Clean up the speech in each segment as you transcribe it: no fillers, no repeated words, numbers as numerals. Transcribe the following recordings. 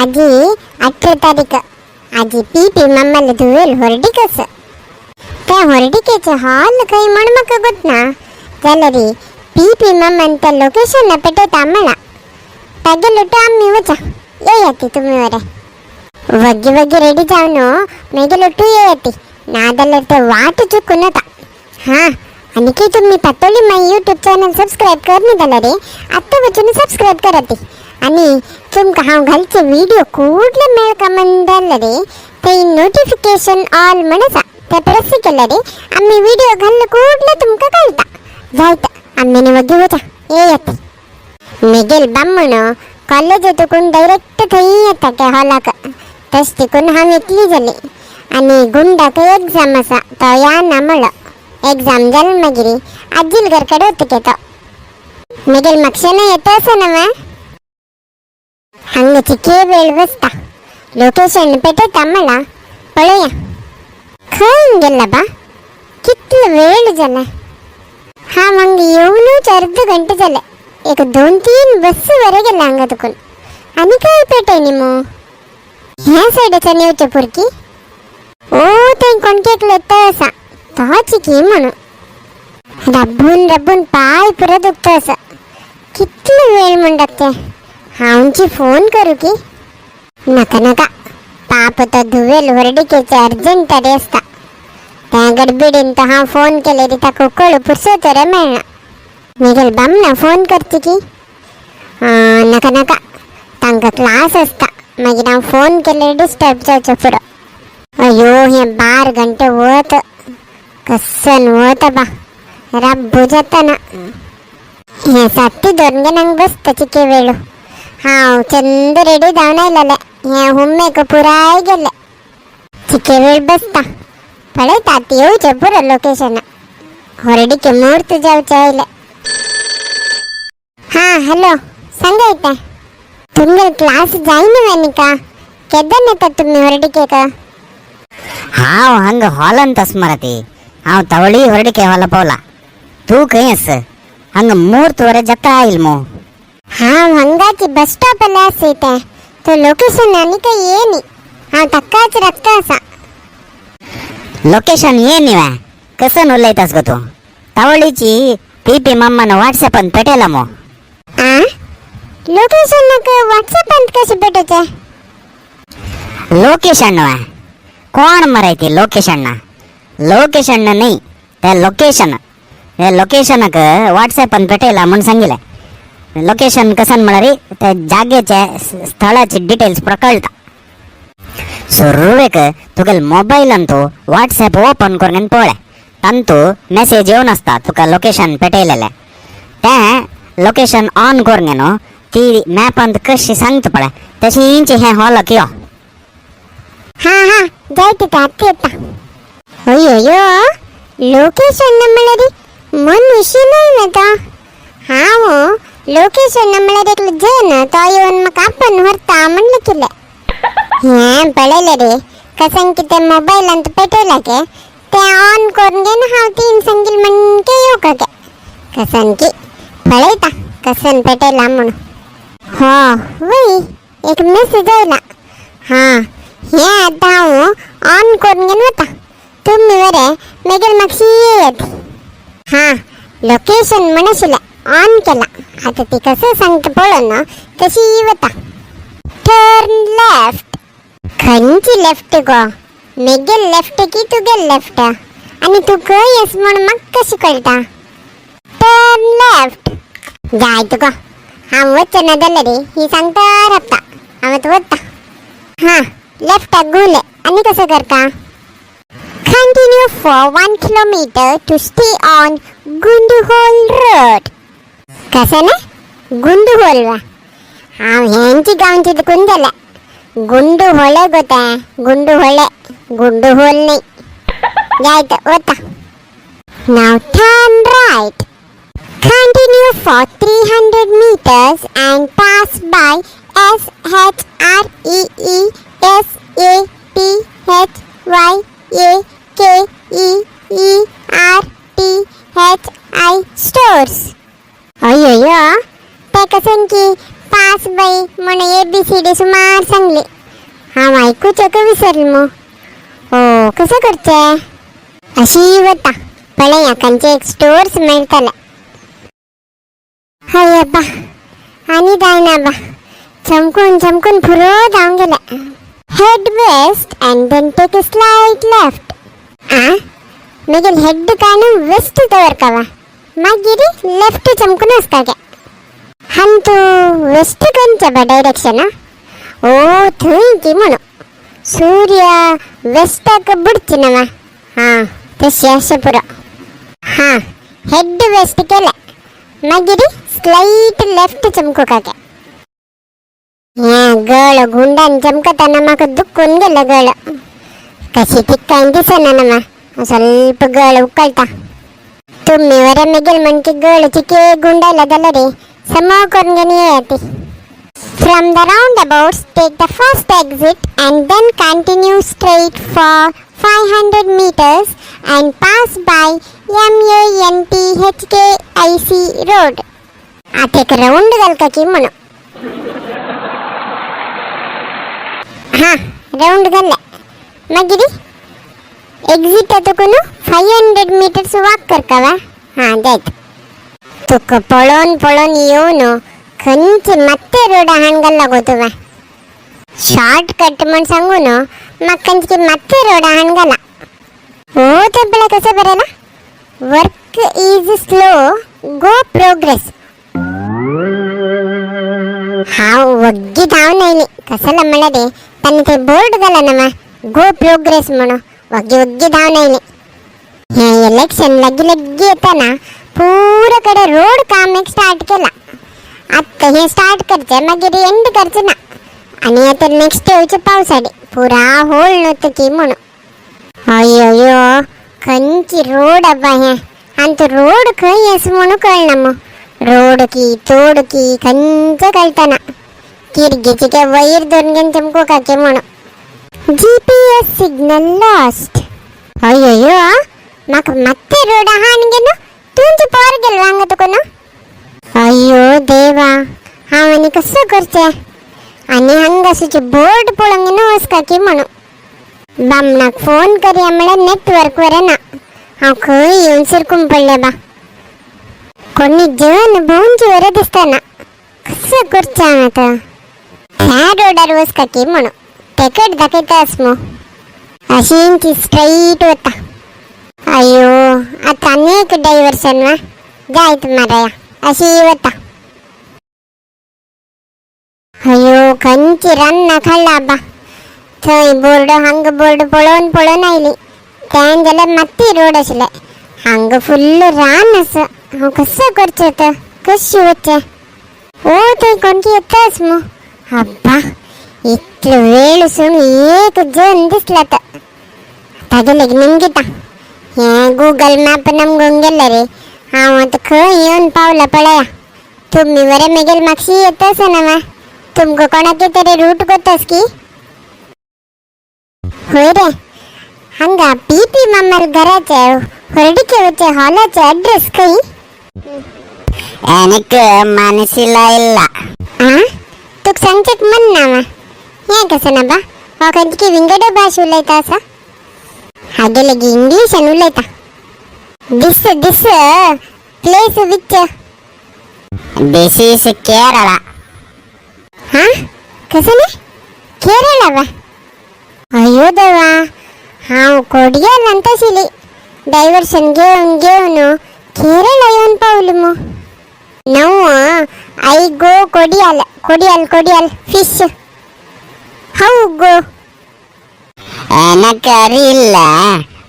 आजी 18 तारीख आजी पी पी मम्माले धुवेल होर्डिक आसा. त्या होर्डिकेचे हॉल खंय म्हण म्हाका गोतना जाल्यार पी पी मम्मान त्या लोकेशन पेटयता म्हणा. तागेलो आमी वचा येयाती तुमी वरे वग्गी वग्गी रेडी जावन मागीर टू येयाती, नाजाल्यार ते वाट चुकून वता. हां, आनी तुम्ही पातोळी माय यूट्यूब चॅनल सबस्क्राईब करनी जाल्यार आत्तां वचून सबस्क्राईब कराती आनी तुमकां हांव घालचे व्हिडिओ कुडले मेळका म्हण जाल्यार ते नोटिफिकेशन ऑल म्हण आसा ते प्रेस केल्यार आमी व्हिडिओ घाल्ले कुडले तुमकां कळटा. जायत आमी वग्गी वचा येयात. मेगेल बामण कॉलेज तुकून डायरेक्ट थंय येता त्या हॉलाक, तश तिकून हांव येतली जाली. आनी गुंडाक एग्जाम आसा तो या ना म्हणलो. एग्जाम जाल मागीर आजील घर कडेन वतके तो. मेगेल मातशें येता आसा ना. हांगा चिके वेळ बसता लोकेशन पेटयता म्हणला, पळोवया खंय गेला बा, कितलो वेळ जाला. हांव हांगा येवनूच अर्द घंटे जाले, एक 2-3 बस वरे गेला हांगा तुकून आनी काय पेटय न्ही मू. ह्या सायडीच्यान येवचें पुरकी ओ थंय कोणके एकलो येता आसा तो चिकी म्हणून रब्बून रब्बून पाय पुरो दुखता आसा. कितलो वेळ म्हणटात ते. हांवची फोन करू की नाका नाका, पाप तो धुवेल व्हरडिकेचे अर्जंट तरी आसता. त्या गडबडीन तो हांव फोन केले ताका कळू पुरसो रे मेळना. मेगेल बामणा फोन करची की नाका नाका, तांकां क्लास आसता, मागीर हांव फोन केल्यार डिस्टर्ब जावचो पुरो. अयो हे 12 घंटे वत कसन वत बा, रब्बू जाता ना. हे सात्ती धरून घेवन हांगा बसता चिके वेळो. हांव चंद रेडी जावन आयलेले, हे हुम्मेक पुराय गेले. चिके वेळ बसता पळयता ती येवचें पुरो लोकेशन. होरडीके मूर्त जावचे आयले. हां हॅलो, सांगा येता तुमगेल क्लास जायना व्हॅनिका, केदन येता तुमी होरडीकेक? हांव हांगा हॉलांत आस मरे, हांव तवळी होरडिके हॉला पावला. तूं खंय आस? हांगा मूर्त वरे जाता आयल मू. हांव हांगाची बस स्टॉपाला आसा तें तो लोकेशन आनी काय ये न्ही, हांव ताकाच राखता आसा. लोकेशन ये न्ही वे, कसन उलयतास गो तूं? तवळीची पी पी मम्मान व्हॉट्सॅपान पेटयला मू. आ लोकेशन नाका व्हॉट्सॅपांत कशें पेटोवचें? लोकेशन वे कोण मरायती लोकेशन ना, लोकेशन न्ही ते लोकेशन, हे लोकेशनाक व्हॉट्सॅपान पेटयला म्हूण सांगिल्लें. लोकेशन कसन म्हळ्यार त्या जागेचे स्थळाचे डिटेल्स पुरा कळटा. सुरवेक तुगेल मोबायलान तूं व्हॉट्सॅप ओपन करून पळय, तांतू मेसेज येवन आसता तुका लोकेशन पेटयलेलें. तें लोकेशन ऑन करून न्हू ती मॅपांत कशी सांगता पळय तशींच हें हॉलाक यो. हां हां जायत ते आतां येता. अयो लोकेशन म्हळ्यार मनुष्य न्हय न्हू तो. हांव लोकेशन म्हळ्यार एकलो जन तो येवन म्हाका आपोवन व्हरता म्हणलें कितें. हें पळयलें रे कसन कितें मोबायलांत पेटयलां के तें ऑन करून घेवन हांव तीन सांगील म्हणके येवका के कसन की पळयता कसन पेटयला म्हणून. हो वय एक मेसेज आयला. हां हें आतां हांव ऑन करून घेवन वता, तुमी बरें मागीर मातशी येयात. हां लोकेशन म्हण आशिल्लें ऑन केला, आतां ती कसं सांगता पळोवन तशी वता. टर्न लेफ्ट, खंयची लेफ्ट गो? मेगेल लेफ्ट की तुगेल लेफ्ट? आनी तूं खंय आस म्हण म्हाका कशें कळटा? टर्न लेफ्ट जाय तुका, हांव वचना जाल्यार ही सांगता रावता. हांव आतां वता. हां लेफ्टाक घुंवले आनी कसं करता? Continue for 1 kilometer to stay on Gunduhol Road. कसं ना गुंडुहोल वा, हांव हेंची गांवची तुकून जाल्या. गुंडुहोळे गो तें, गुंडुहोळे, गुंडुहोल न्ही. जायत वता. Now turn right. Continue for 300 meters and pass by S H R E E S A P H Y A K E E R T H I stores. अय्यो ते कसं की पास बाय म्हण ए बी सी डी सुमार. मार सांगली. हांव आयकुचें विसरली मू. ओ कसं करचें? अशी वता पळया खंयचे एक स्टोर्स मेळटले. हय अब्बा, आनी जायना बा. चमकून चमकून पुरो जावन गेले. Head west and then take a slight left. आ मागीर हेड काणू वेस्ट दवरकावा, मागीर लेफ्ट चमकून वचपाचें. हंतू वेस्ट खंयचे बा डायरेक्शन? ओ थंय की म्हणून सूर्य वेस्टाक बुडची ना. हां, तशी अशें पुरो. हां, हेड वेस्ट केलें, मागीर स्लायट लेफ्ट चमकुकाके. हें गळ गुंडान चमकताना म्हाका दुखून गेलें गळ. कशी तिक्काय दिसना ना, ಸ್ವಲ್ಪ गळ उकळता. तुम्ही वरे मेगेल म्हणकी गळ चिके गुंडायला जाल्यार सम करून घेवन येयाती. From the roundabouts, take the first exit and then continue straight for 500 meters and pass by MANTHKIC Road. आता एक राऊंड घालका की म्हणून. हा, राऊंड घातले, मागीर एक्झिट तुकून 500 मीटर्स वाक करकावा. हा, जायत. तुका पळोवन पळोवन येवन खंयचे मात्ते रोड हाण घालला गो तुवें. शॉर्ट कट म्हण सांगून म्हाका खंयचे मात्ते रोड हाण घाला. ओ ते पळय कसं बरयला, work is slow, go progress. हांव वग्गी धांवन आयली. कसला म्हणल्यार रे, तांणी थंय बोर्ड घाला ना गो प्रोग्रेस म्हणून. वग्गी वग्गी धांवन आयली. हे इलेक्शन लगी लग्गी येताना पुरो कडे रोड काम एक स्टार्ट केला. आत्ता हे स्टार्ट करचे, मागीर एंड करचे ना. आणि आता नेक्स्ट येवचे पावसाळे पुरा होल न्हू की म्हणून. अय्यो अय्यो, खंयची रोड अब्बा हे. आनी तो रोड खंय आसा म्हणून कळना मग. रोड की तोड की खंयचे कळतना. किरगीची के वयर धरून घेवन चमको काके म्हणून. GPS signal lost. अय्यो, म्हाका मात्ते रोड आहा आनी गेलो तुमचे पोर गेलो हांगा तुका न्हू. अय्यो देवा, हांव आनी कसो करचें? आनी हांगासूचे बोर्ड पळोवंक न्हू वचका की म्हणून. बामणाक फोन करया म्हळ्यार नेटवर्क वर ना. हांव खंय येवन सरकून पडलें बा. कोणी जन भोंवची वर दिसतना. कसं करचें हांव आतां? ह्या रोडार वचका की म्हणून तेकट दाखयता मू. अशींची स्ट्रेट वता. अय्यो, आतां आनी एक डायवर्सन वा जायत माराया. अशी वता. अय्यो, खंयची रान्ना खाल्ला बा. थंय बोर्ड हांगा बोर्ड पळोवन पळोवन आयली. तें जाल्यार मात्ती रोड आशिल्ले. हांगा फुल्ल रान आसा. हांव कसं करचें आतां? कशी वचचें? ओ थंय कोणकी येताच मू. अब्बा, इतलो वेळ सून एक जण दिसला तर तागे निमगिता. हें गुगल मॅप नमगून गेले रे. हांव आतां खंय येवन पावला पळया. तुमी बरे मेगेल मागशी येतास ना मा. तुमकां कोणाके तरी रूट गोतास की? होय रे, हांगा पी पी मामार घराचे होर्डिके वचे हॉलाचे अड्रेस खंय? എനിക്ക് മനസ്സിലായില്ല. आ तुका सांगचेक मन ना मा. हें कसं ना बा, हो खंयची विंगड भाश उलयता आसा. हागे लगी इंग्लिशान उलयता. This this place which? This is Kerala. हा, कसं न्ही केरळ वा? अयो देवा, हांव कोडियालांत आशिल्ली. डायवर्शन घेवन घेवन केरळ येवन पावलो मू. Now I go Kodial, Kodial, Kodial fish how go? എനിക്കറിയില്ല.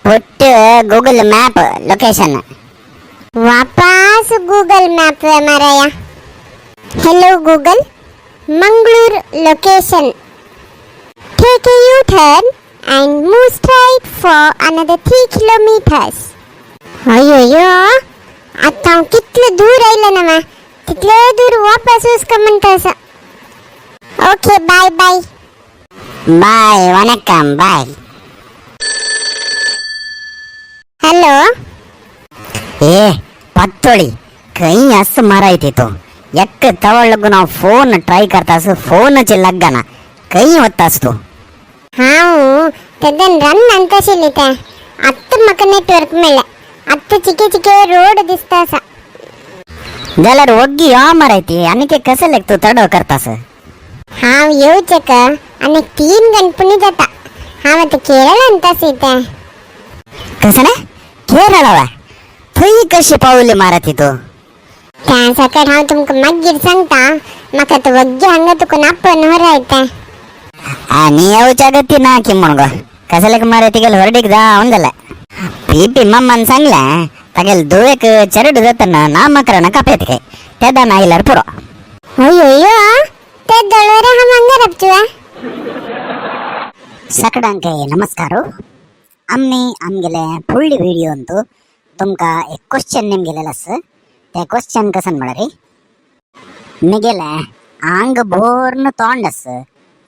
Put Google map location. वापस गूगल मॅप माराया. Hello Google, Mangalore location. Take a U turn and move straight for another 3 kilometers. अय्यो, आता हांव कितले दूर आयलें ना मा. तितले दूर वापस वचका म्हणटा आसा. Okay, bye bye. Bye, vanakkam, bye. Hello. ಏ ಪತ್ತೊಳಿ, ಕೈ ಅಸ್ ಮಾರಾಯ್ತಿತ್ತು. ಎಕ್ಕ ತವಳಗು ನಾವು ಫೋನ್ ಟ್ರೈ ಕರ್ತಾಸ, ಫೋನ್ ಚಿ ಲಗ್ಗನ. खंय वतास तूं? हांव तेदन रन अंतशिल्ली तें आत्तां म्हाका नेटवर्क मेळ्ळें. आत्तां चिके चिके रोड दिसता आसा. जाल्यार वग्गी यो मरे ती, आनी कसलेक तूं तडो करतास? हांव येवचेक आनी 3 गणपणी जाता. हांव आतां केरळांत आसा तें. कसले केरळावा? थंय कशी पावली मारती तूं? त्या सकट हांव तुमकां मागीर सांगता. म्हाका आतां वग्गी हांगा तुका नापन होरायतें. आनी येवच्या गती ना की म्हण गो, कसलेक मारे तिगेले होरडीक जावन जालें. पी पी मम्मान सांगलें, तागेले धुवेक चेरडू जातना नामकरण कापेत खंय, तेदान आयल्यार पुरो. अय्यो, ते दळोरे हांव हांगा राबचुआ. सकडांक नमस्कार. आमनी आमगेले फुडली व्हिडिओ अंतू तुमकां एक क्वेश्चन निमगेलेलो आसा. ते क्वेश्चन कसन म्हळ्यार, मिगेले आंग भोर्न तोंड आसा,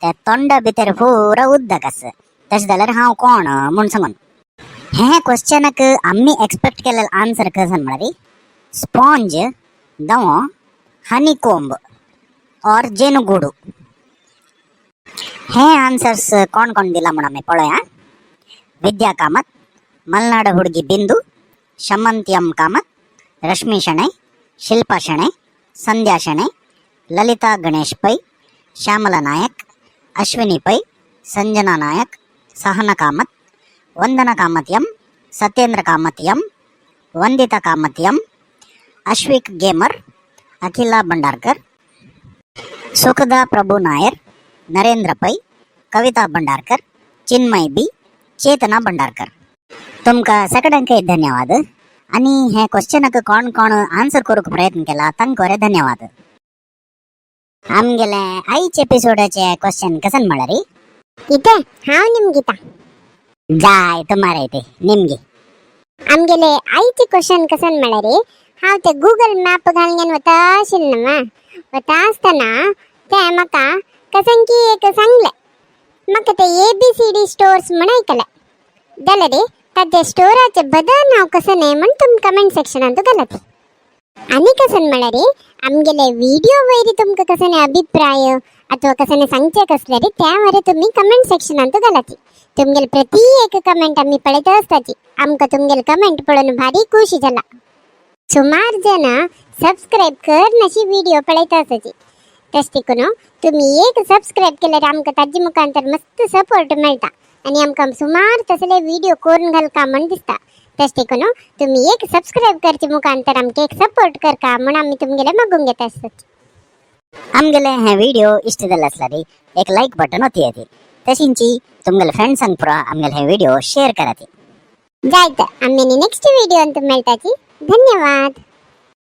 ते तोंडा भितर पुरा उदक आसा, तशें जाल्यार हांव कोण म्हूण सांगून. हे क्वेश्चनाक आमी एक्सपेक्ट केलेले आन्सर कसन म्हळ्यार स्पॉन्ज, दवो, हनी कोंब और जेनुगुडू. हे आन्सर्स कोण कोण दिला म्हूण आमी पळोवया. विद्या कामत, मलनाड हुडगी बिंदू, शमंत एम कामत, रश्मी शणै, शिल्पा शणै, संध्या शणै, ललिता गणेश पै, श्यामला नायक, अश्विनी पै, संजना नायक, सहना Kamat, Vandana Kamat M, Satyendra Kamat M, Vandita Kamat M, Ashwik gamer, Akhila Bhandarkar, Sukhada Prabhu Nair, Narendra Pai, Kavita Bhandarkar, Chinmay B, Chetana Bhandarkar. तुमकां सगळ्यांकय धन्यवाद. आनी हे क्वेश्चनाक कोण कोण आन्सर करूंक प्रयत्न केला तांकां धन्यवाद. आमगेले आयचे एपिसोडाचे क्वेश्चन कसन म्हळ्यार, इथे हांव निमगिता. जाय तुम्हारे ते निमगी. आमगेले आयचे क्वेश्चन कसन म्हळ्यार, हांव ते गुगल मॅप घालून वता आशिल्लें न्हू, वता आसतना ते म्हाका कसन की एक सांगलें. म्हाका ते ABCD stores म्हण आयकलें जाल्यार ताजे स्टोराचे बदल नांव कसं न्हय म्हण तुमी कमेंट सेक्शनांत घालात. आनी कसन म्हळ्यार, आमगेले व्हिडिओ वयर तुमकां कसले अभिप्राय अथवा कसले सांगचे कसले त्या वयर तुमी कमेंट सेक्शनांत घालाची. तुमगेले प्रति एक कमेंट आमी पळयत आसताची. आमकां तुमगेले कमेंट पळोवन भारी खुशी जाला. सुमार जण सबस्क्राईब कर नशी व्हिडिओ पळयत आसाची. तशें देखून तुमी एक सबस्क्राईब केल्यार आमकां ताजे मुखांतर मस्त सपोर्ट मेळटा आनी आमकां सुमार तसले व्हिडिओ करून घालका म्हण दिसता. तशें देखून तुमी एक सबस्क्राईब करचे मुखांतर आमकां एक सपोर्ट करका म्हण आमी तुमगेले मागूंक घेता आसतात. आमगेले हे व्हिडिओ इष्ट जाल्ले आसल्यार एक लायक बटन ओतयात. तशींची तुमगेले फ्रेंड्सांक पुरा आमगेले हे व्हिडिओ शेअर करात. जायत, आमी नेक्स्ट व्हिडिओ मेळटाची. धन्यवाद.